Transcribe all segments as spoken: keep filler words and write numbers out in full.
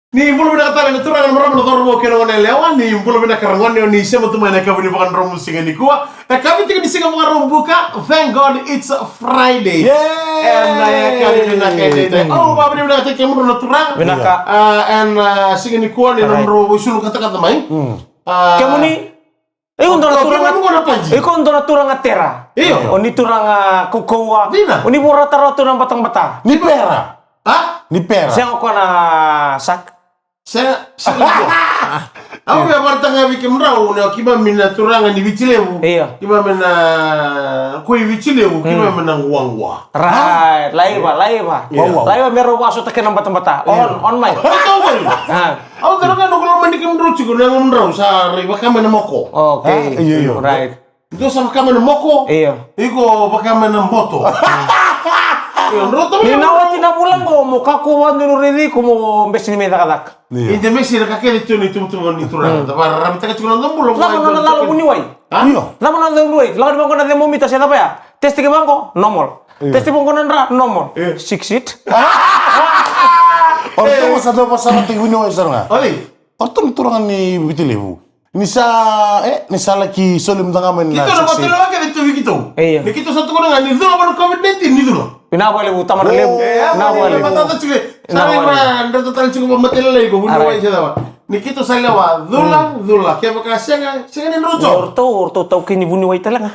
Ni bula vinaka tale na turaga, na marama, na cauravou kei na goneyalewa. Ni bula vinaka ragone, o ni sema tu mai na yakavi ni vakadromu siga nikua. E yakavi tiko ni siga Vakaraubuka. Thank God it's Friday. Yay! Ena yakavi vinaka edaidai. Au vakavinavinakataki kemudrau na turaga. Vinaka. Ah, ena siga nikua ni nomudrau isulu katakata mai. Ah, kemuni? Iko dua na turaga, iko dua na turaga tera. Io. O ni turaga kaukauwa. Dina. O ni vorata rawa tu na batabata. Ni pera. A? Ni pera. Sega o koya na sak. Sega, sega. Au via vakaraitaka ga vei kemudrau ni o keimami na turaga ni Viti Levu. Io. Keimami na, ko i Viti Levu, keimami na guagua. Right, laiva, laiva. Io. Laiva me rau vakasota kei na batabata. On, on mic. Au tau voli. A. Au tara ga noqu lomani kemudrau tiko, na yagomudrau sa rai vaka mai na moko. Okay. Ah, io, io. Right. Dou sa vaka mai na moko. Io. Iko vaka mai na boto. Io, drau tau. Ni na oti na vula qo mo kakua vakadua ni raici iko mo bese ni mai cakacaka. Io. Ida bese na ka kece tu ni tuvatuva ni turaga. Da vakararavitaka tiko na noda bula. Cava na nona cala vuniwai? A? Io. Cava na nona cala vuniwai? Lako ni vaqo na thermometer se cava ya? Test ki vaqo, normal. Io. Test vaqo na dra, normal. Io. Six it. O ratou sa dau vasalataki vuniwai sara ga. Oi. O ratou na turaga ni Viti Levu. Ni sa, e, ni sa laki soli mada ga mai na six it. Keitou na matailalai kece tu vei keitou. Io. Ni keitou sa tukuna ga ni cula mai na COVID nineteen, ni cula. Vinaka vakalevu, tamana levu. Vinaka vakalevu. Matata tiko. Sa raica na dreta tale tiko vakamatailalai ko vuniwai se cava. Ni keitou sa lewa, cula, cula. Kevaka sega, sega ni drau. O ratou, o ratou taukei ni vuniwai tale ga.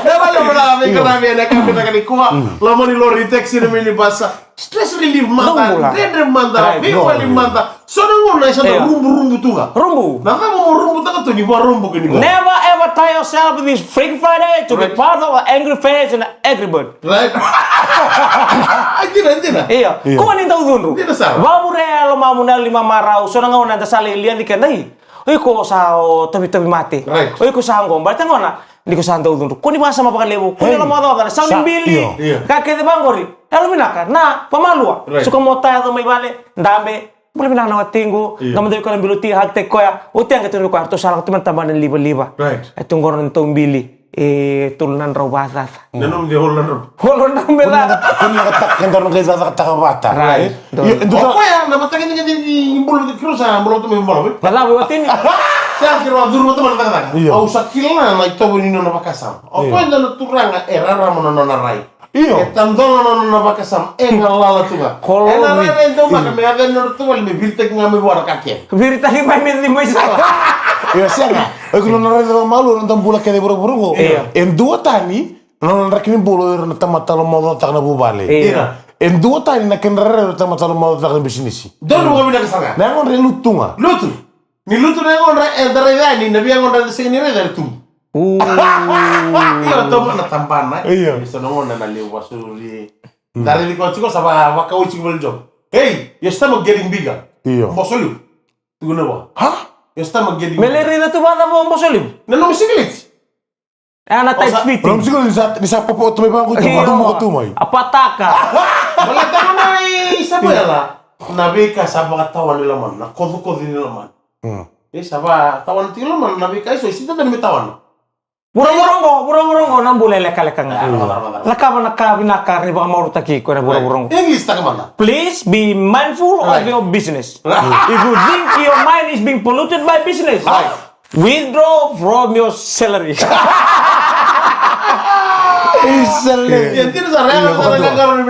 Vinaka vakalevu na veiqaravi ena yakavi vinaka nikua. Loma ni lori, taxi, na minibus. Stress relief mada, dredre mada, veivali mada. So na gauna e sa da ruburubu tu ga. Rubu. Na cava mo rubutaka tu ni vakarubu ke ni vaka. Never ever tie yourself with this Freaky Friday to be part of an angry face and an angry bird. Right. Dina, dina. Io. Ko ni dau cudru. Dina sara. Vakavurea e lomamu na yalo ni mamarau. So na gauna eda sa lai liaci keda i. O iko sa o tavitavi mate. Right. O iko sa qo. Baleta gona. Ni ko sa dau cudru. Ko ni vakasama vakalevu. Ko ni lomaocaoca. Na sau ni bili. Io. Ka kece vaqori. Yalo vinaka. Na, vamalua. Right. Suka mota, yaco mai vale. Dabe. Bula vinaka na watiqu. Io. Dabe, dabe koya na bilo ti, hug-taki koya. Oti ya qai tukuna vei koya, ratou sa lako tu mai na tabana ni livaliva. Right. E tu qo na nodatou bili. E tolu na drau vakacaca. Na nomu qai holo na drau. Holo na drau me caka. Ko ni na qai taka, ko ni na qai taka, qai cakacakataka vata. Right. Io, e dua. O koya na mataqali qai ni bula, keirau sa bula tu mai bula mai. Na cava e watini? Sa keirau a curu vata mai na cakacaka. Io. Au sa kila na itovo ni nona vakasama. O koya na turaga e rarama na nona rai. Io. E tadola na nona vakasama, e galala tu ga. Ena rairai daumaka me yaco na nodratou vale me viritaki ga mai vua na ka kece. Viritaki mai me cimai sara. Io, sega. O iko na nona raica vakamalua na noda bula kece e vuravura qo. Io. E duatani na nona draki ni bula o ira na tamata lomaocaocataka na vuvale. Io. E duatani na kedra rairai na tamata lomaocaocataka na bisinisi. Donu vakavinaka sara ga. Na yagodra e lutu tu ga. Lutu. Ni lutu na yagodra, eda raica yani, na veiyagodra eda sega ni raica era tu. Io, toma na tabana. Io. Io, sa na gauna na levu vasuri. Da raici koya tiko sa va, vakau tiko vale job. Hey, your stomach getting bigger. Io. Boso liu. Tukuna vua. Ha? Your stomach getting bigger. Me lai raica tu vacava o boso liu? Na nomu sikiliti. E na tight fitting. Nomu sikiliti ni sa, ni sa popo tu mai vaqo tu, io, tu mai. A pataka. Baleta na Isabela. Na veika sa vakatawa ni lomana, na kocokoco ni lomana. Mm. E sa vakatawa na tiko lomana, na veika e so, e sega ni dodonu me tawana. Vuravura qo, vuravura qo na bula e lekaleka ga. Cakava na ka vinaka ni vakamarautaki iko ena vuravura qo. English taka mada. Please be mindful of your business. Right. If you think your mind is being polluted by business, withdraw from your salary. Salary. Ia, dina sara, io, io, io.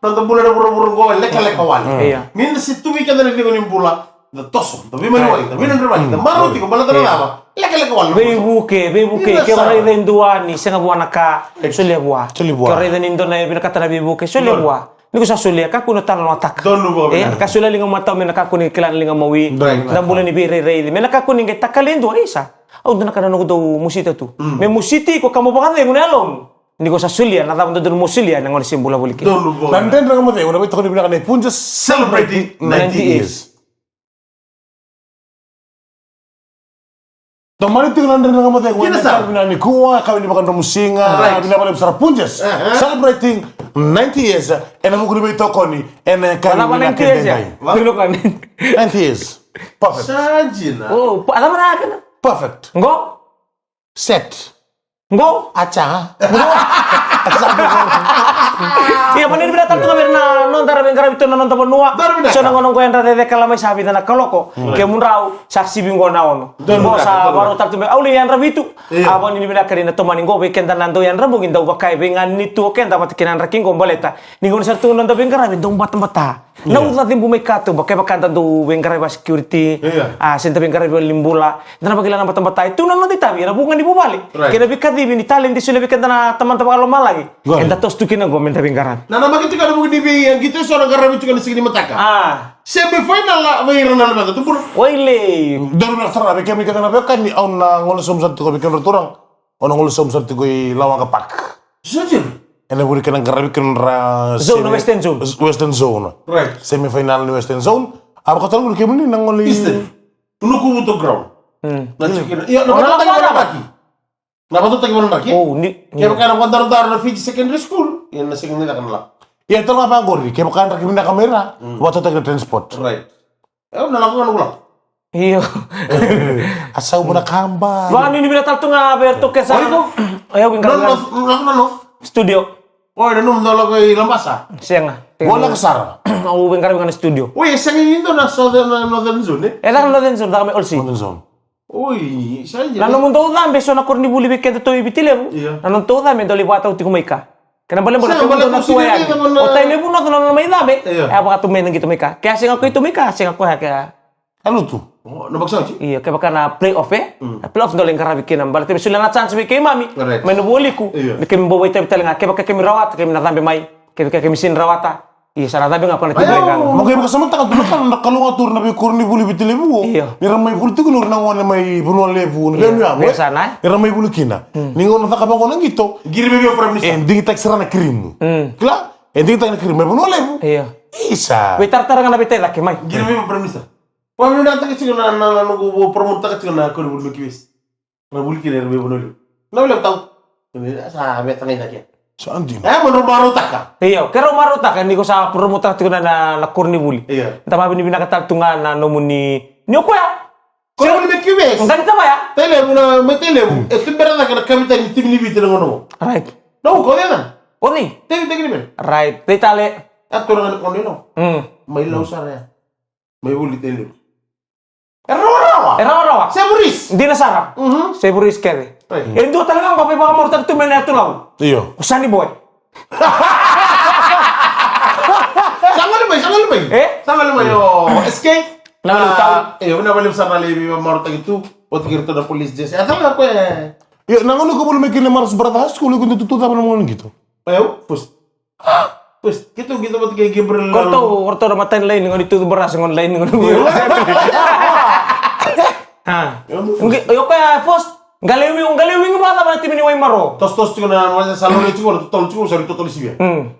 Noda bula ena vuravura qo e lekaleka wale. Io. Ni da se tu vei keda na cegu ni bula, da toso, da veimaliwai, da veidredrevaki, da marau tiko, baleta na cava? Lekaleka wale. Veivuke, veivuke, ke o raica e dua ni sega vua na ka, solia vua. Solia vua. Ke o raica ni dua na vinakata na veivuke, solia vua. Ni ko sa solia, kakua ni o talanoataka. Donu vakavinaka. E, ka solia liga matau me na kakua ni kila na liga mawi. Right. Na bula ni veirairaici. Me na kakua ni qai takali e dua, isa. Au dua na ka na noqu dau mosita tu. Mm. Me mositi iko ka mo vakacegu na yalomu. Ni ko sa solia, na cava dodonu mo solia, na gauna se bula voli kina. Donu vakavinaka. Na Dredre Ga Mo Cegu, na veitokoni vinaka nei Punjas. Celebrating ninety years. Tomani tiko na Dredre Ga Mo Cegu, kina sa. Vinaka nikua, ka vini vakadromusiga, right. Vinaka vakalevu sara Punjas. Uh-huh. Celebrating ninety years, ena vuku ni veitokoni, ena ka vini vinaka ninety years, ya. Ninety years. Perfect. Sa jina. Oh, pa-, cava na kena? Perfect. Qo? Set. Go, acha. Go. Acha, go. Ia, mani vinaka tale tu ga vei ira na noda ra veiqaravi tu na noda vanua. Vinaka. So na gauna qo yadra ceceka la mai sa vica na kaloko. Kemudrau sa sivi qo na ono. Qo sa varau tale tu mai. Au lai yadra vitu. Ia. A vani ni vinaka ri na tomani qo vei keda na dau yadra bogi dau vaka e veiganiti tu o keda vata kei na draki qo baleta ni gauna sara tu na noda veiqaravi dau batabata. Na uca cebu mai katuba, kevaka da dau veiqaravi va security, a se da veiqaravi valenibula, da na vakila na batabata e tu na noda itavi ena vuqa ni vuvale. Kei na veikacivi ni taledi e solia vei keda na Tamada Vakalomalagi. Eda toso tu kina qo me da veiqaravi. Na namaki tiko na vuku ni vei qito eso na qaravi tiko na siga ni mataka. A. Semi final vei ira na luveda tu bula. Wailei. Donu na sara vei kemuni keda na veiwekani, au na gole sobu sara tiko vei kemuni turaga. Au na gole sobu sara tiko i Lawaqa Park. Sure. Ena vuli kena qaravi kena ra zone, Western Zone. Western Zone. Right. Semi final ni Western Zone. A vakatala vuli kemuni na gole Eastern. Nukuvuto ground. Na tikina. Ia, na vakatala vuli kemuni. Na vakatotaki vanataki. O ni. Kevaka na vakadarodaro na Fiji Secondary School, ia na sega ni caka na lako. Ia, tale ga vaqori, kevaka draki vinaka mai ra, vakatotaki na transport. Right. E, au na lako ga na lako. Io. A sau vuna kaba. Vani ni vinaka tale tu ga vei iratou ke sa. Oi, ko? Oi, au vinaka. Lako na lako. Studio. Oi, na nomu dau lako i Labasa? Sega. Vo lako sara. Au vinaka vinaka na studio. Oi, e sega ni dua na Southern, na Northern Zone, e? E caka na Northern Zone, caka mai Olsi. Northern Zone. Oi, sa i. Na nomu dau cabe so na koronivuli vei keda tou i Viti Levu. Io. Na nomu dau cabe dau lai vakatau tiko mai ka. Kena balebale tou dau na tua yani. O Tailevu North na nona mai cabe. Io. E a vakatau mai na qito mai ka. Ke a sega ko i tou mai ka, a sega ko ya ke a. A lutu. O, na vakasauti. Io, kevaka na play off, e? Mm. Na play off dau lai qaravi kina. Baleta me solia na chance vei keimami. Correct. Mai na vualiku. Io. Me keimami bau vakaitavi tale ga. Kevaka keimami rawata, keimami na cabe mai. Kevaka keimami sega ni rawata. Io, sa na cabe ga ko na tiko ga. Mo qai vakasamataka tu na ka na Kalou ga tu na veikoronivuli Viti Levu. Io. Ni ra mai vuli tiko ni ra na gone mai Vanua Levu, ni veiyanuyanu, e? Ni ra mai vuli kina. Ni gauna caka vaqo na qito. Qiri vei vei o Prime Minister. E digitaki sara na kirimu. Kila? E digitaki na kirimu mai Vanua Levu. Io. Isa. Veitaratara ga na veitacake mai. Qiri vei vei o Prime Minister. Wa vinakataka tiko na, na, na noqu promote taka tiko na koronivuli mai Kivesi. Na vuli kina era mai Vanua Levu. Na vuli tau. Sa veta ga i cake. Sa dina. E, mo drau marautaka. Io, ke rau marautaka ni ko sa promote taka tiko na, na, na koronivuli. Io. Da vavinavinaka tale tu ga na nomuni, ni o koya. Koronivuli mai Kivesi. Qai tavaya. Tailevu na, mai Tailevu. E tubera cake na kavetani ni timi ni Viti na gauna qo. Right. Na uka o cei na? O cei? Tei, tei kini mena. Right. Tei tale. A turaga ni kono ino. Mm. Mai Lau sara ya. Mai vuli Tailevu. E rawarawa. E rawarawa. Sevu Reece. Dina sara. Mhm. Sevu Reece kece. Right. E dua tale ga qo me vakamarautaki tu mai na yatu Lau. Io. O Sunny Boy. Sa gole mai, sa gole mai. E? Sa gole mai o S K. Na gole tau. E, vinaka vakalevu sara na lai vakamarautaki tu. Oti kei iratou na police jersey. A tale ga ko e. Io, na gauna ko vuli mai kina Marist Brothers High School, ko dau tutu cava na gauna qito? E, au, first. First, keitou qito vata kei Gabriel. Ko ratou, ko ratou na matani laini, gone tutu barasi, gone laini, gone. A. Io, first. Qai, io, ko ya first. Qai lai wing, qai lai wing vakacava na timi ni Waimaro? Tosotoso tiko na, na, sa laurai tiko, na totolo tiko, sa ri totolo sivia. Mm.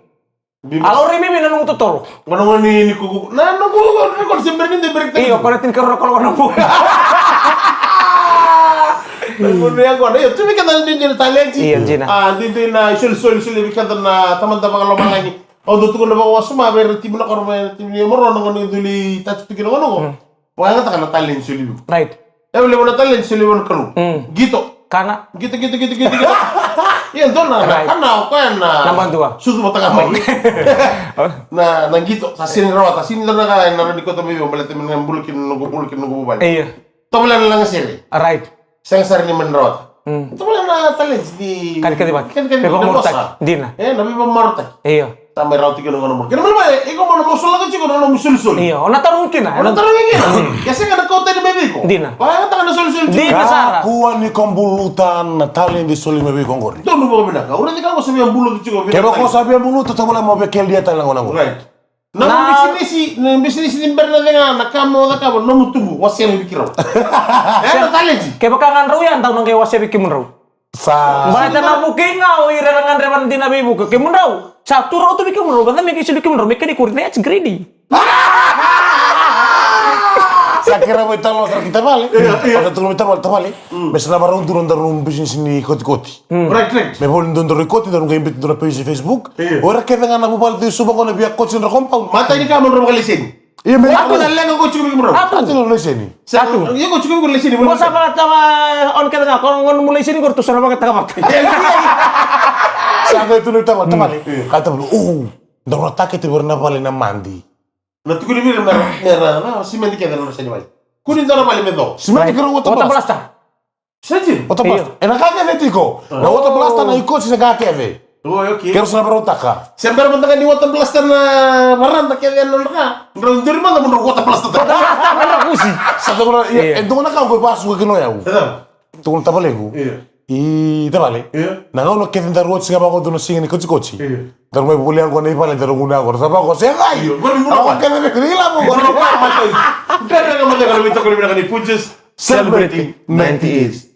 A laurai mai vei na noqu totolo. Qo na gone ni, ni kuku. Na noqu, noqu, noqu, se bera ni de bera ni. Io, ko na tinikarua na koloka na bula. Na gone ya qo, io, tu vei keda na dina talent. Io, dina. A, dina na isolisoli, soli vei keda na Tamada Vakalomalagi. Au dau tukuna vakawasoma vei ira na timi na koro, vei ira na timi ni Moro, na gone dau lai tatu tiko na gone qo. Mm. Vakayagataka na talent soli vei iko. Right. E levu na talent soli vei na Kalou. Mm. Qito. Kana. Qito, qito, qito, qito, qito. Ia, dua na, right, kana, o koya na. Naba dua. Sucu vata ga mai. Na, na qito, sa sega ni rawata, sega ni dua na ka ena rawa ni kauta mai vei au, baleta me na bula kina noqu bula kina noqu vuvale. Io. Tovolea na lagasere. Right. Sega sara ni mani rawata. Mm. Tovolea na talent ni. Kani kacivaki. Kani kacivaki. Veivakamaorotaki. Dina. E, na veivakamaorotaki. Io. Sa mai rawa tiko na gauna mo. Kena ibalebale, iko mo na masulaka tiko na nomu isolisoli. Io, o na tarogi kina. O na tarogi kina. Ke sega na kau tani mai vei iko. Dina. Vakayagataka na isolisoli tiko. Dina sara. Kakua ni ko buluta na talent soli mai vei iko qori. Donu vakavinaka. Au raica ka ko sa via buluta tiko. Kevaka ko sa via buluta, tovolea mo via kelia tale na gauna qori. Right. Na nomu bisinisi, na bisinisi ni bera na cega, na ka mo cakava, nomu tubu, wasea mai vei keirau. E na talent. Kevaka ga drau ya, dau na qai wasea vei kemudrau. Sa. Baleta na vukei ga o ira era gadreva na dina veivuke. Kemudrau, sa tu rau tu vei kemudrau, vata me qai soli kemudrau, me kena ikuri, that's greedy. Sa kerea mai tale sara ki tavale. Io, io. Sa tukuna mai tavale, tavale. Mm. Me sa na varau dua na nodaru bisinisi ni kotikoti. Mm. Right, right. Me voli dua daru i koti, daru qai biuta dua na page i Facebook. Io. O ira kece ga na vuvale tu i Suva qo na via koti dra compound. Matai ni ka mo dra vakalaiseni. Ia me a tu na leqa ko tiko vei kemudrau. A tu na laiseni. Sa tu. Ia ko tiko vei ko laiseni. Mo sa vaka tama on keda ga ko nomu laiseni ko tu sa na vaka taka vaka. Sa qai tu na tama tama le. Ka tama le. U. Dau na take te vei ira na vale na madi. Na tukuni vei ira mera mera na simenti kece na laiseni vale. Kuni dau na vale me co. Simenti kero wata blasta. Sa dina. Water blaster. Io. Ena ka kece tiko. Na water blaster na ikosi se ka kece. Oi, okay. Kero sa na varautaka. Se bera mada ga ni water blaster na varanda kece ena nodra ka. Drau duri mada mo drau water blaster ta. Water blaster, na kusi. Sa tukuna, ia, e tukuna ka ko vasuka kina o yau. Tukuna tavalequ. Io. I tavale. Io. Na gauna kece daru oti ga vako dua na siga ni kotikoti. Io. Daru mai voli yaqona i vale daru gunu yaqona. Sa vako se gai. Io, gona gunu. Awa kece me kila mo gona. Gona matai. Gona matai kana mai tokoni vinaka ni Punjas. Celebrating ninety years.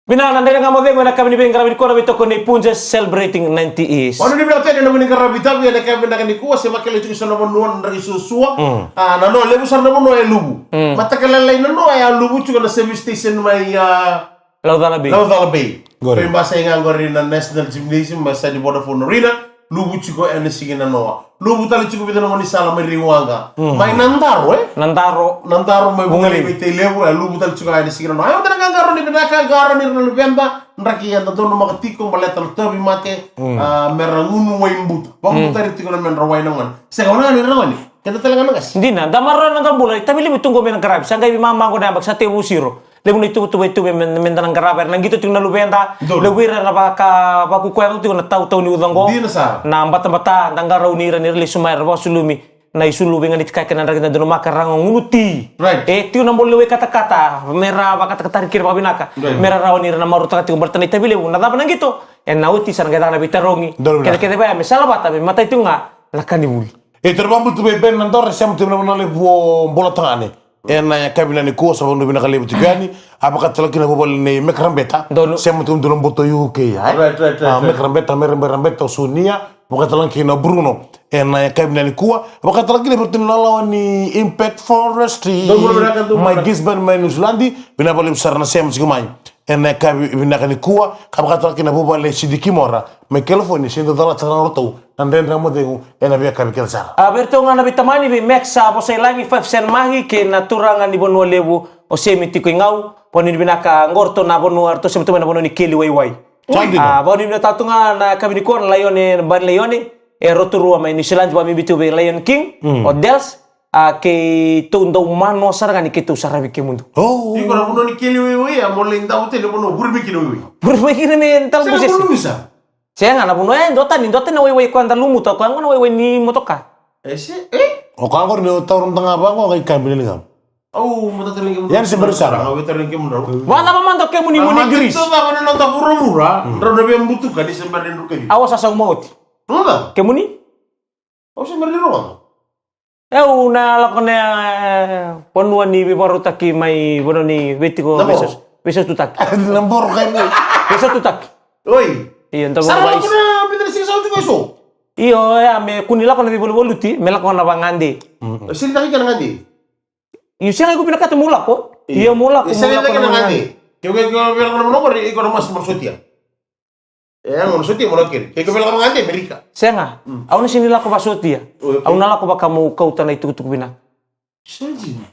Vinaka na dredre ga mo cegu ena yakavi ni veiqaravi nikua na veitokoni nei Punjas celebrating ninety years. Vanua ni vinaka tale na vanua ni qaravi tavi ena yakavi vinaka nikua se vakila tiko sa na vanua na draki suasua. Mm. A, na noa levu sara na vanua e Luvu. Mm. Mataka lailai na noa e a Luvu tiko na service station mai, a, Laucala Bay. Laucala Bay. Qori. Vei basa i ga qori na National Gymnasium, mai sa ni Vodafone Arena, Luvu tiko ena siga na noa. Luvu tale tiko vica na gaunisala mai Riwaqa. Mm. Mai Nadaro, e? Nadaro. Nadaro mai Vugalei. Vugalei mai Tailevu, e Luvu tale tiko ena siga na noa. Ai, o tena qaqaro ni vinaka, qaqaro ni ra na luveda, draki eda donumaka tiko, baleta na tauvimate, mm, a, mera gunu wai buta. Vakabutari tiko na medra wai na gone. Sega, o na gane ra gone. Keda tale ga na qase. Dina, da maroroya na noda bula, itavi levu tu qo me na qaravi, sa qai veimama qo na yabaki, sa tevu siro. Levu na ituvatuva e tu me, me, me da na qarava, era na qito tiko na luveda. Donu. Levu ira na vaka, vakukoya tiko na tautau ni uca qo. Dina sara. Na batabata, da qarauni ira ni ra lesu mai, era vakasulumi. Na isulu veiganiti kaya kei na draki da donumaka, ra gunu ti. Right. E tiko na bolo ni wai katakata, me ra vakatakatari kina vakavinaka. Right. Me ra rawa ni ra na marautaka tiko, baleta na itavi levu, na cava na qito, ena oti sa na qai caka na veitarogi. Donu. Kece kece vaya, me sala vata, me matai tiko ga, na ka ni vuli. E toro vabutu vei Ben na dora, sema tiko na vanua levu o Bola Tagane. Ena yakavi nikua sa vanua vinaka levu tiko yani, a vakatalaki na vuvale nei Mekrabeta. Donu. Sema tiko dua na boto U K, ai? Right, right, right, a, right. Mekrabeta, Mereberabeta, o Sunia, vakatalaki na Bruno. Ena yakavi nikua, vakatalaki na vei ratou na lawa ni Impact Forestry. Donu, vinaka, donu, mai vinaka. Gisborne, mai Niusiladi, vinaka vakalevu sara na sema tiko mai. Ena yakavi vinaka nikua, ka vakatalaki na vuvale Sidiki Mora, mai California, se dau calata na ratou, na dredre mo cegu, ena veiyakavi kece sara. A, vei ratou ga na veitamani, vei Max, a, Vosailagi, Five Cent Magi, kei na turaga ni Vanua Levu, o Semi tiko i Gau, vanua ni vinaka, qo ratou na vanua, ratou sema tu mai na vanua ni keli waiwai. Sa dina. A, vanua ni vinaka tu ga na yakavi nikua, na Laione, na Bani Laione, e Rotorua mai Niusiladi, vakabibi tu vei Lion King, mm, o Dels, a, keitou dau manoa sara ga ni keitou saravi kemudou. Oh. Iko na vanua ni keli waiwai, a mo lai dau tale vanua, vuri mai kina waiwai. Vuri mai kina me dala busese. Sega, na vanua e, duatani, duatani na waiwai koya da lumuta, koya qo na waiwai ni motoka. E se, e? O koya qori ni o taura mada ga vaqo, qai kabila ni gamu. Au, mo taura ni gamu. Ia ni se bera sara. Au taura ni gamu drau. Vacava mada o kemuni mo ni Greece. Au taucava na noda vuravura, drau na via butuka ni se bera ni druka vi. Au sa sauma oti. Rogoca? Kemuni? Au se bera ni rogoca. Au na lako na, e, vanua ni veivakarautaki mai vanua ni veitiko. Na boro. Veisau-, veisaututaki. Na boro kai mai. Veisaututaki. Oi. Io, na boro. Sa lako na bita ni siga sa oti ko iso. Io, ia, me kua ni lako na veivaluvaluti, me lako na vagade. Mm. Sili taki kena gade. Io, sega, iko vinakata mo lako. Io. Io, mo lako, mo lako na vagade. Ke, ke, ke, ke lako na vanua qori, iko na masu, masu sotia. E, au na sotia mo lako keri. Ke ko vei lako vaka ga de Amerika. Sega. Mm. Au na sega ni lako vakasotia. Oi, okay. Au na lako vaka meu kauta na itukutuku vinaka. Sa dina.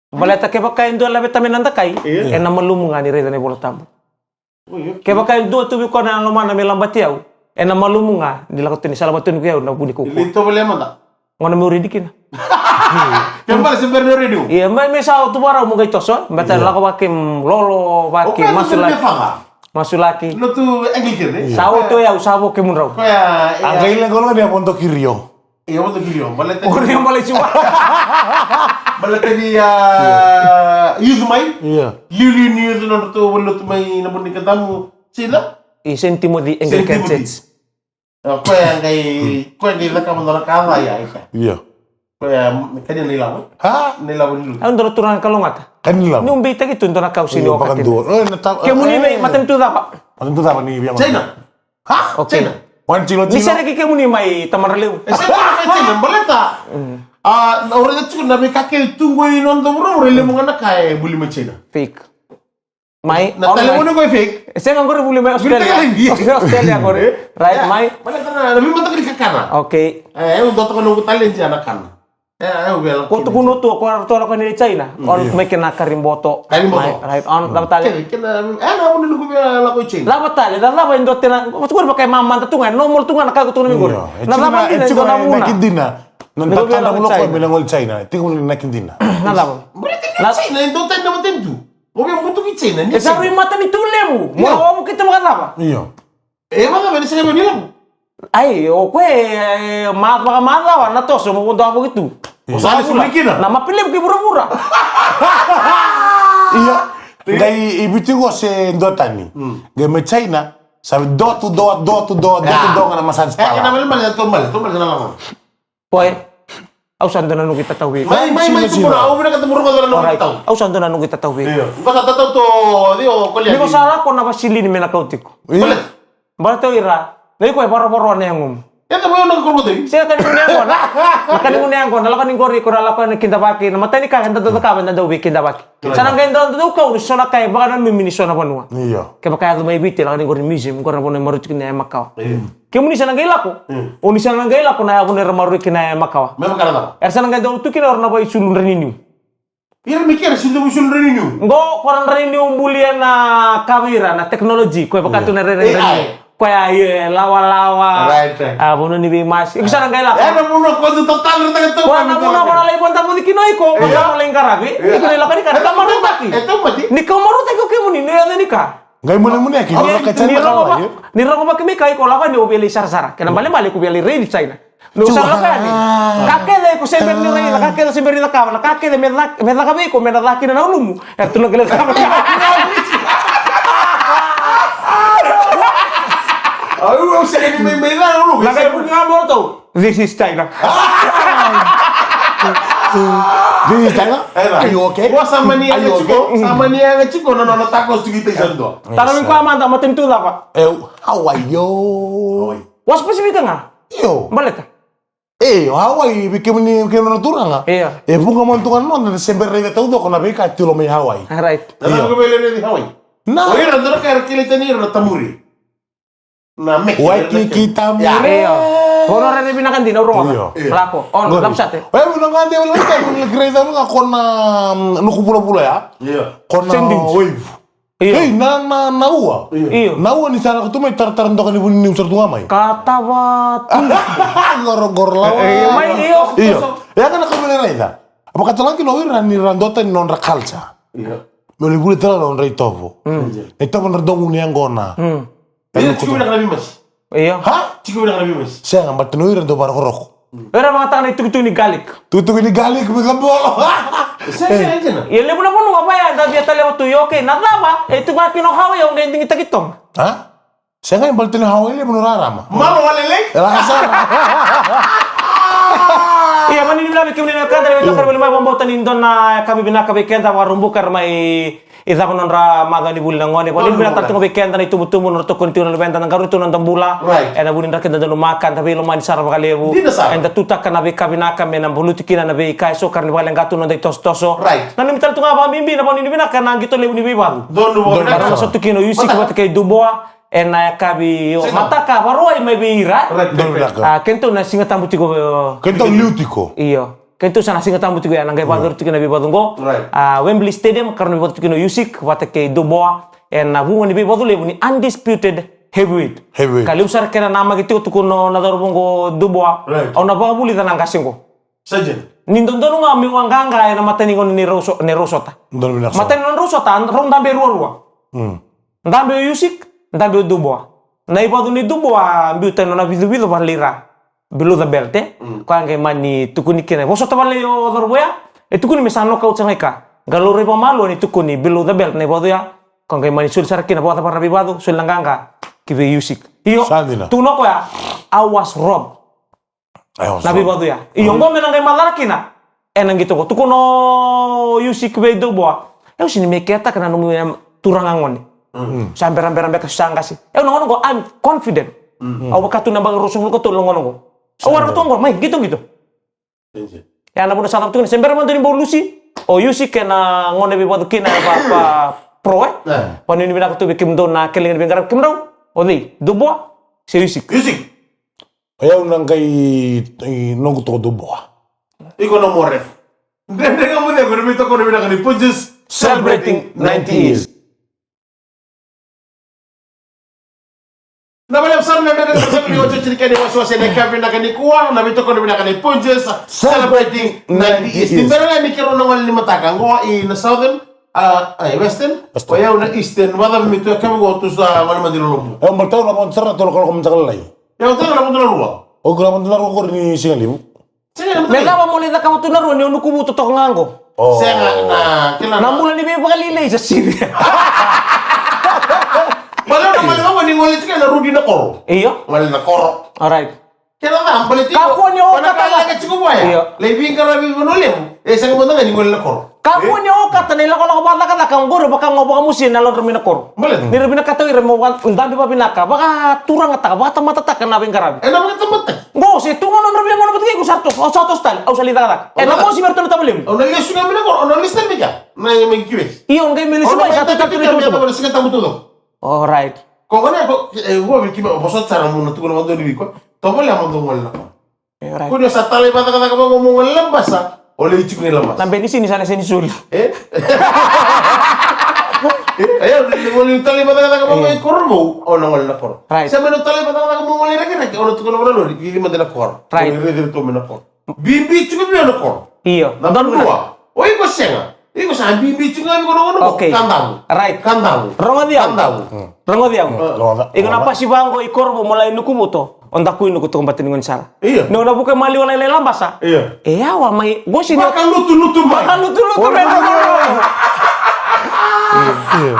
Baleta kevaka e dua e laveta mai na dakai, io, ena malumu ga ni raica na iVola Tabu. Oi, okay. Kevaka e dua tu vei koya na lomana me labati au, ena malumu ga ni lako tu ni sa lavata tu ni ko i au na vu ni kaukauwa. Ni tovolea mada. Gauna meu redi kina. Ke bale se bera ni redi. Ia, mai me sa tu vakarau mo qai toso, baleta lako vaka kei lolo, vaka kei masulaki. Masulaki. Lotu Anglican, e? Sa oto e au, sa vo kemudrau. Koya, e, a qai leqa loa ni a vodo ki Rio. Ia, vodo ki Rio. Baleta ni o Rio bale siwa. Baleta ni, a, youth mai. Ia. Liuliu ni youth nodratou vale lotu mai na Boni Kadamu. Sina? I Saint Timothy Anglican Church. O koya qai, koya qai cakava dua na ka ca ya, ika. Io. Koya, mm, kania na ilavo. Ha? Na ilavo ni lutu. Au dua na turaga kalougata. Kania na ilavo. Niu beitaki tu dua na ka au sega ni oka kina. Kemuni vei, matanitu cava? Matanitu cava ni via China. Ha? Okay. China. Ni sereki kemuni mai Tamadra Levu. E, China, China, baleta. Mm. A, na, au raica tiko na veika kece tu qo i noda vuravura, e levu ga na ka e buli mai China. Fake. Mai, na online. Talevoni qo e fake. E sega qori vuli mai Australia. Vuli tale India. Australia qori. Right, mai. Baleta na, na veimataka ni kakana. Okay. E, au dua toka noqu talent ya na kana. E, au via lako. Ko tukuna tu, ko ratou lako ni China. On mai kena kariboto. Kariboto. Mai, right, on, lava tale. Kena, kena, e, na vuna noqu via lako i China. Lava tale, na lava e dua tena, ko tukuna vaka e mamada tu ga, e normal tu ga na ka ko tukuna mai qori. Na lava dina e dua na vuna. Na tatadra mulo ko me na goli China. Tiko na ki dina. Na lava. Bora tiko na China, e dua tani na matanitu. Mo via butuki China, ni e sa rui matanitu levu. Mo na ovu ki te vakacava. Io. E vakacava ni sega ni lako. Ai, o koe, e, ma, vakamacawa na toso, mo vodo avo ki tu. Io. O sa le sumikina. Na mapi levu ki vuravura. Io. Qai i Viti qo se dua tani. Qai me China, sa door to door, door to door, door to door, ga na massage parlor. E, na mele mele, to mele, to mele na lako. Koe, au sa dua na noqu itatau vei iko. Mai, mai, mai, tukuna, au vinakata mo rogoca na noqu itatau. Au sa dua na noqu itatau vei iko. Io. Ko sa tatau to, io, ko lia. Ni ko sa lako na vasilini me na kau tiko. Io. Baleta o ira, na iko e varovaroa na yagomu. E ta mai o na ka korogotai. Sega, ka ni gunu yaqona. Na ka ni gunu yaqona, lako ni qori, ko na lako na kidavaki, na matai ni ka eda dau cakava, eda dau veikidavaki. Sa na qai dau, dau kau ni so na ka e vakananumi ni so na vanua. Io. Kevaka e yaco mai Viti, lako ni qori museum, qori na vanua e maroroi tiko kina e makawa. Io. Kemuni sa na qai lako. O ni sa na qai lako na vanua era maroroi kina e makawa. Me vaka na cava? Era sa na qai dau tu kina o ira na vaisuludra ni niu. Ira me kera sa dau vaisuludra ni niu. Qo, ko ra dra ni niu buli ena ka vei ira na technology, ko e vaka tu na rairai dra ni niu. Koya e lawalawa. Right, right. A, vanua ni veimasi. Iko sa na qai lako. E na vanua ko dau tatadra taka tu. Koya na vanua ko na lai voda voci kina o iko. Ko na lai qaravi. Iko na lako ni ka. E taumati. E taumati. Ni kau marutaki o kemuni, ni yaco ni ka. Qai munemuneki, ni rogo vaka mai ka iko lako ni o via lai sarasara. Kena balebale iko via lai raici China. Ni o sa lako yani. Ka kece iko se bera ni raica, ka kece se bera ni cakava, na ka kece me caka, me caka vei iko, me na caka kina na ulumu. E tu na qele cakava. Au, au sega ni mai, mai na ulumu. Na qai vuki ga mo ratou. This is China. This is China? Era. Are you okay? Wa sa mani yaga tiko, sa mani yaga tiko na nona tacos tiko i Tyson dua. Tara mi koya mada, matanitu cava? E, Hawaii, yo. Hawaii. Wa sa Pasifika ga? Io. Baleta? E, Hawaii, vei kemuni, kemuni na turaga. Io. E vuqa mada tu ga na noda, se bera raica taucoko na veika tiko mai Hawaii. Right. Na cava ko vei raici Hawaii? Na. O ira, dua na ka era kilai tani ira na tamuri. Na meke. Waikiki tamure. Io. Ko na raica vinaka dina, au rogoca. Io. Lako. On, lako sara. Oya, vinaka dina, wala ka, wala ka, raica vinaka ko na, mm, nuku vulavula ya. Io. Ko na wave. Io. Ei, na, na, na ua. Io. Na ua ni sa lako tu mai taratara doka ni vuni niu sara tu ga mai. Ka tava tu. Qoro, qoro lawa. Io, mai, io. Io. Ya ga na ka me raica. Vakatala kina o ira ni ra dota ni nodra culture. Io. Me ni vuli tala nodra itovo. Mm. Na itovo nodra dogu ni yaqona. Mm. Io, tiko vinaka na veimasi. Io. Ha? Tiko vinaka na veimasi. Sega, but no ira dau varokoroko. Era vagataka na itukutuku ni garlic. Tukutuku ni garlic, me kabolo. Sega, sega, sega. Ia levu na vanua vaya da via taleva tu, io, okay, na cava, e tu ga kina o Hawaii, au qai digitaki Toga. Ha? Sega, e baleta ni Hawaii levu na rarama. Malo walele. E lako sara. Ia, mani ni vinaka vei kemuni na wekada, ni vei toka vei mai vakabauta ni dua na yakavi vinaka vei keda, vakarubuka era mai I cava nodra macawa ni vuli na gone. Vakanuinui vinaka tale tu ga vei keda na itubutubu, nodra tokoni tiko na luveda, na qarauni tu na noda bula. Right. Ena vuku ni dra keda dau lomaka, da veilomani sara vakalevu. Dina sara. Eda tutaka na veika vinaka me na valuti kina na veika eso ka rawa ni vakaleqa tu na noda itosotoso. Right. Nanumi tale tu ga vakabibi na vakanuinui vinaka na qito levu ni veivacu. Donu vakavinaka. Sa tu kina o Yusik vata kei Duboa. Ena yakavi o mataka, vakarau mai vei ira. Right, right, right. A, kedatou na Siga Tabu tiko. Kedatou liu tiko. Io. Kedatou sa na Siga Tabu tiko ya, na qai vakayacori tiko na veivacu qo. Right. A, Wembley Stadium, ka rawa ni veivacu tiko kina o Yusik vata kei Duboa. Ena vuqa ni veivacu levu ni undisputed heavyweight. Heavyweight. Ka levu sara kena namaki tiko, tukuna na cauravou qo o Duboa. Right. Au na vakavulica na qase qo. Sergeant. Ni dodonu ga meu a qaqa ena mata ni gauna ni rau so-, ni rau sota. Donu vinaka sara. Mata ni gauna ni rau sota, rau dabe ruarua. Mm. Dabe o Yusik, dabe o Duboa. Na ivacu ni Duboa, biu tani nona vicovico vale i ra. Below the belt, e? Mm. Koya qai mani tukuni kina. Vosota vale o cauravou ya, e tukuni me sa knockout sa qai ka. Qai laurai vakamalua ni tukuni below the belt na ivacu ya. Koya qai mani soli sara kina, vakacavara na veivacu, soli na qaqa ki vei Yusik. Io, sa dina. Tukuna o koya, I was robbed. Na veivacu ya. Io, qo me na qai macala kina. Ena qito qo. Tukuna o Yusik vei Duboa. Au sega ni me ketaka na nomu, em, turaga gone. Mm. Sa berabera beka sa qase. Au na gauna qo, I'm confident. Mm. Au vaka tu na yabaki ruasagavulu ka tolu na gauna qo. Au waraka tu qo, mai, qito, qito. Ya na vuna sa cava tu kina, se bera mada ni bau lusi. O Yusik ena gauna e veivacu kina, e va, va, pro, e? Vanuinui vinaka tu vei kemudou na kena liga ni veiqaravi, kemudou. O cei? Dubois? Se Usyk? Usyk. O yau na qai, i, noqu toka Dubois. Iko na mo ref. Dredre Ga Mo Cegu, na veitokoni vinaka ni Punjas. Celebrating ninety years. Na vale sara na dredre ni otioti ni kena iwasewase na yakavi vinaka nikua, na veitokoni vinaka ni Punjas. Celebrating ninety years. Ni bera ga ni keirau na gole ni mataka, qo i na Southern, a, a, i Western, o yau na Eastern, vacava me tu yakavi qo tu sa gole mada i Lolobu. E, o baleta au na vodo sara na tolu na kaloko mataka lailai. E, o tolu na vodo na rua. O iko na vodo na rua qori ni siga levu. Me cava mo lai cakava tu na rua ni o nukuvu totoka ga qo? Sega na, kila na bula ni veivakalialiai sa sivia. Baleta na mali vaqo ni gole tiko na rudi na koro. Io. Gole na koro. Alright. Kila na, baleta tiko. Kakua ni o kata na. Laka tiko vaya. Io. Lai veiqaravi Vanua Levu. E sega mada ga ni gole na koro. Kakua ni o kata na ilakolako vakacakacaka qori vaka ga o vakamusia na lodra mai na koro. Baleta. Ni ra vinakata o ira mo vaka, dabe vavinaka, vakaturagataka, vakatamatataka na veiqaravi. E na vakatamatataki. Qo se tu ga nodra via gona vata kei iko sa toso, au sa toso tale, au sa lai cakacaka. E na mosi me ratou na tavalemu. Au na lesu ga mai na koro, au na lesu tale mai kea. Na mai ki West. Io, qai me lesu mai sa tu tale tu na iko. Alright. Ko gona ko, e, ua vei kima, vosota sara mo na tukuna vata ni vei ko. Tovolea mo dou gole na koro. Alright. Ko ni sa talai vakacakacaka vaqo mo gole Labasa, o lai tiko i Labasa. Na beni sini sa na seni soli. E? E, o ni talai vakacakacaka vaqo i koro vou, o na gole na koro. Right. Se me na talai vakacakacaka mo gole Rakiraki, o na tukuna vata na lori, cici mada na koro. Right. O ni raici ratou mai na koro. Bibi tiko vei au na koro. Io. Na vanua. O iko sega. Iko sa bibi tiko ga vei iko na vanua. Okay. Kadavu. Right. Kadavu. Rogoci au. Kadavu. Rogoci au. Iko na pasi vaqo i koro vou mo lai nukuvuto. O daku i nuku toka bata ni gone sara. Io. Ni o na vuka maliwa lailai Labasa. Io. E yawa mai. Gosi ni. Vakalutulutu mai. Vakalutulutu mai. Io.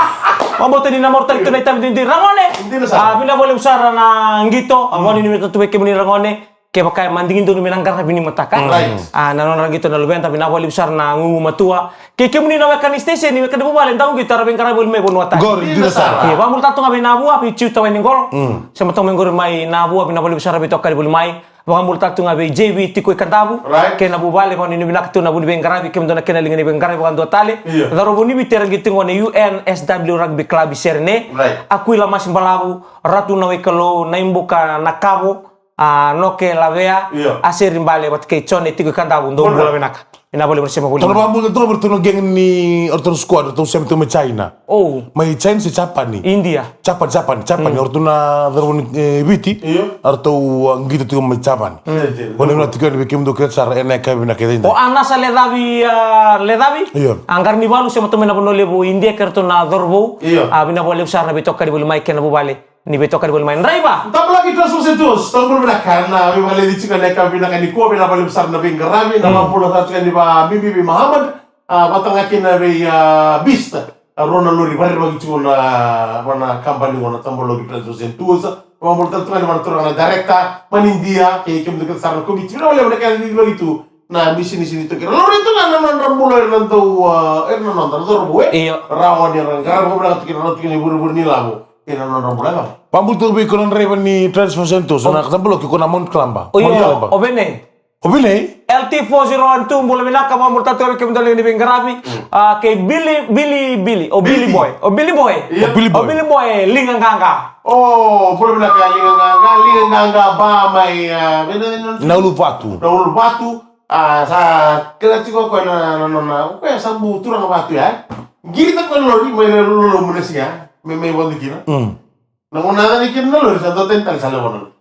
Mabota ni na maru tale tu na itavi didi. Ragone. Dina sara. A, vinaka vakalevu sara na qito. A, voni ni me tatu vei kemuni ragone. Kevaka e madigi donu me na qaravi ni mataka. Right. A, na nodra qito na luveda, vinaka vakalevu sara na gugumatua. Kei kemuni na weka ni station, ni weka ni vuvale, dau qito era veiqaravi voli mai vanua tani. Qori, dina sara. Ia, vakamuria tu ga vei Navua, vei Jiu Tawai ni Qolo. Mm. Se matau mai qori mai Navua, vinaka vakalevu sara veitokani voli mai. Vakamuria tu ga vei J V tiko i Kadavu. Right. Kei na vuvale, vakanuinui vinaka tu na vu ni veiqaravi, kemudou na kena liga ni veiqaravi vakadua tale. Ia. Cauravou ni Viti era qito tiko qo na U N S W Rugby Club i Serene. Right. Akuila Masi Balavu, Ratu Nawaikalou, Naibuka Nakavo. A, Noke Lavea, io. A Seri Bale vata kei Jone tiko i Kadavu, dou bula vinaka. Vinaka vakalevu na sema voli. Tou na vakabula toka vei ratou na gang ni, o ratou na squad, ratou sema tiko mai China. O. Mai China se Japani? India. Japani, Japani, Japani. Mm. O ratou na cauravou ni, e, Viti. Io. O ratou, a, qito tiko mai Japani. Mm. Seri, seri. Vakanuinui vinaka tiko yani vei kemudou kece sara, ena yakavi vinaka edaidai. O Anasa Lecavi, a, Lecavi. Io. A, Qaranivalu sema tiko mai na vanua levu India kei ratou na cauravou. Io. A, vinaka vakalevu sara na veitokani voli mai kei na vuvale. Ni veitokani voli mai. Draiva! Tabulaki Transformation Tools, tabula vinaka na veivakaleci tiko na yakavi vinaka nikua, vinaka vakalevu sara na veiqaravi, na vakabula sara tiko ni vabibi vei Muhammad, a, vata ga kina vei, a, Beast, a, rua na lori vakarerevaki tiko na, vua na kabani qo na Tabulaki Transformation Tools, vakabula tale tu ga ni vua na turaga na director, mai Idia, kei kemudou kece sara na komiti, vinaka vakalevu na kena cicivaki tu, na misini sini toki. Ra laurai tu ga na nodra bula, era na dau, a, era na noda, na cauravou, e? Io. Rawa ni ra qaravi, ra toki, ra toki ni vurevure ni lavo. Ena nodra bula, e? Vakabula tu vei iko na draiva ni Transformation Tools, na Tabulaki, ko na Mount Kalabar. O io, Mount Kalabar. O Vene. O Vene? L T four zero one two, bula vinaka, vakabula tale tu ga vei kemudou na liga ni veiqaravi. Mm. A, kei Billy, Billy, Billy. O Billy Boy. O Billy Boy. Io. O Billy Boy. O Billy Boy, Liga Qaqa. O, bula vinaka, Liga Qaqa, Liga Qaqa, ba mai, a, Nauluvatu. Nauluvatu. A, sa kila tiko o koya na, na, na, na, o koya sa bu turaga vatu ya, e? Qirita koya na lori, mai na lolo, lolo muna siga, me, me wadu kina. Mm. Na gauna yaco kina na lori, sa dua tani tale sa lewa na lori.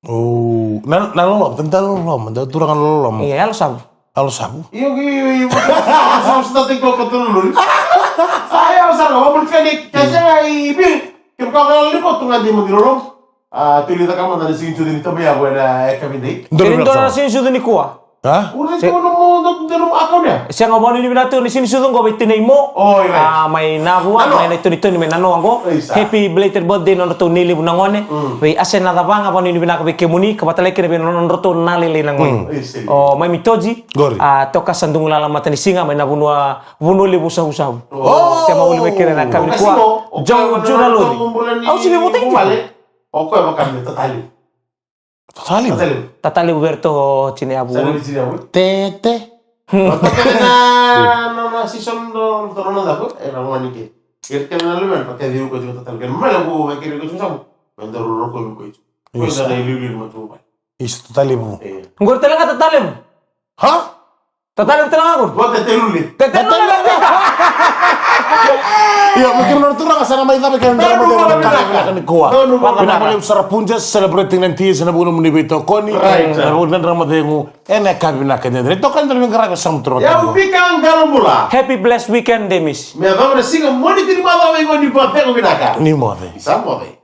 O, na, na loloma, tani tale loloma, da turaga na loloma. Ia, Yalo Savu. Yalo Savu? Io, io, io, io, sa, sa, sa tiko koto na lori. Sa, Yalo Savu, wa mulika ni, kese ga i bi, ke buka ga lori koto ga di mo di loloma. A, tuli caka mada na siganisucu ni Taba Yavu ena yakavi dei. Kei ni dua na siganisucu nikua. A? Ura i tua na mo, na, na mo akau nia. Sega, vakanuinui vinaka tu na siganisucu qo vei Tinai Mo. O, io, right. A, mai Navua, mai na itonitoni mai Nanoa qo. Isa. Happy belated birthday na nodratou nei levu na gone. Mm. Vei Ase na Cavaga, vakanuinui vinaka vei kemuni, ka vata tale kina vei na nodratou na lailai na gone. Mm. Isa. O, mai Mitoji. Qori. A, Tokasa Dugulala Matanisiga, mai na vanua, vanua levu Savusavu. O. Sema voli mai kina na yakavi nikua. Joe Juna Lori. Au sini votai. O koya vaka me Tataliu. Tataliu. Tataliu vei ratou o Tine Yavu. Tataliu Tine Yavu. Tete. O Tete na, na, na season do, do, do, do, e, na wani ke. Kere kena na luvena, pa kece iko tiko tatale. Kena mala ko, kere iko tiko samu. Meda roro ko iko tiko. Isa. Ko na iliuliu ni matavuvale. Isa, tatale mo. Iya. Qori tale ga tatale mo. Ha? Tatale mo tale ga qori. Ko tatale mo. Tatale mo. Io, me kere na turaga sa na mai cava kena drama de vinaka nikua. Vinaka mo levu sara Punjas, celebrating ninety years, na vuku na muni veitokoni. Right. Na vuku na drama de ngu. Ena ka vinaka de. Toka na vinaka raka sa mutura. Ia, u vika qalo bula. Happy blessed weekend, Demis. Me cava na siga moni tini macawa iko ni vavega vinaka. Ni moce. Isa moce.